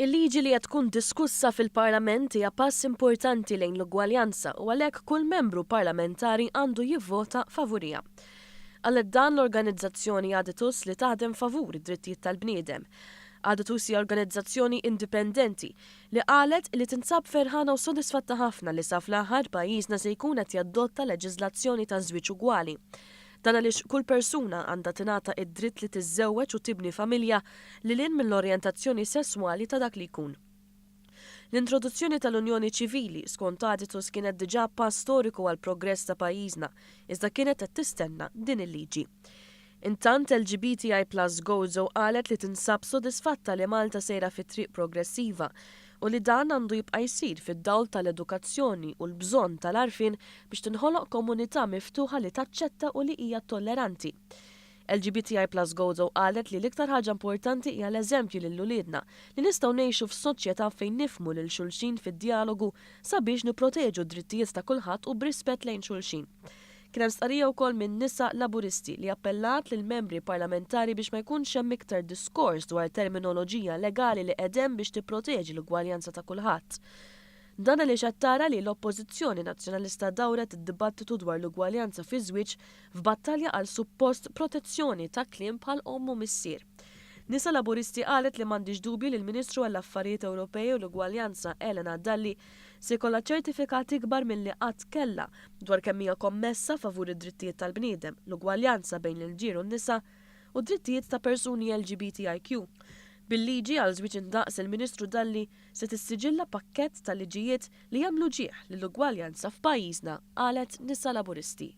Il-liġi li qed tkun diskussa fil-Parlament hija pass importanti lejn l-ugwaljanza u għalhekk kull membru parlamentari għandu jivvota favuriha. Qalet dan l-organizzazzjoni Aditus li taħdem favur id-drittijiet tal-bniedem. Aditus hija organizzazzjoni indipendenti li qalet li tinsab ferħana u sodisfatta ħafna li sa fl-aħħar pajjiżna se jkun qed jadotta leġiżlazzjoni ta' żwieġ ugwali. Dan għaliex kull persuna għandha tingħata id-dritt li tiżżewweġ u tibni familja lil hinn mill-orjentazzjoni sesswali ta' dak li jkun. L-introduzzjoni tal-Unjoni Ċivili, skont Aditus kienet diġà pass storiku għall-progress ta' pajjiżna, iżda kienet qed tistenna din il-liġi. Intant LGBTI Plus Gozo qalet li tinsab sodisfatta li Malta sejra fi triq progressiva u li dan għandu jibqa' jsir fid-dawl tal-edukazzjoni u l-bżonn tal-għarfien biex tinħoloq komunità miftuħa li taċċetta u li hija tolleranti. LGBTI Plus Gozo qalet li l-iktar ħaġa importanti hija l-eżempju lil uliedna li nistgħu ngħixu f'soċjetà fejn nifhmu lil xulxin fid-djalogu sabiex nipproteġu d-drittijiet ta' kulħadd u b'rispett lejn xulxin. Kien hemm stqarrija wkoll minn Nisa Laburisti li appellat lill-membri parlamentari biex ma jkunx hemm iktar diskors dwar terminoloġija legali li qed hemm biex tipproteġi l-ugwaljanza ta' kulħadd. Dan għaliex qed tara li l-Oppożizzjoni Nazzjonalista dawret id-dibattitu dwar l-ugwaljanza fiż-żwieġ f'battalja għal suppost protezzjoni ta' kliem bħal omm u missier. Nisa Laburisti qalet li m'għandhiex dubju li l-Ministru għall-Affarijiet Ewropej u l-Ugwaljanza Elena Dalli se jkollha ċertifikat ikbar milli qatt kellha dwar kemm hija kommessa favur id-drittijiet tal-bniedem, l-ugwaljanza bejn l-irġiel u n-nisa, u d-drittijiet ta' persuni LGBTIQ. Bil-liġi għal żwieġ indaqs il-Ministru Dalli se tissiġilla pakkett ta' liġijiet li jagħmlu ġieħ lill-ugwaljanza f'pajjiżna, qalet Nisa Laburisti.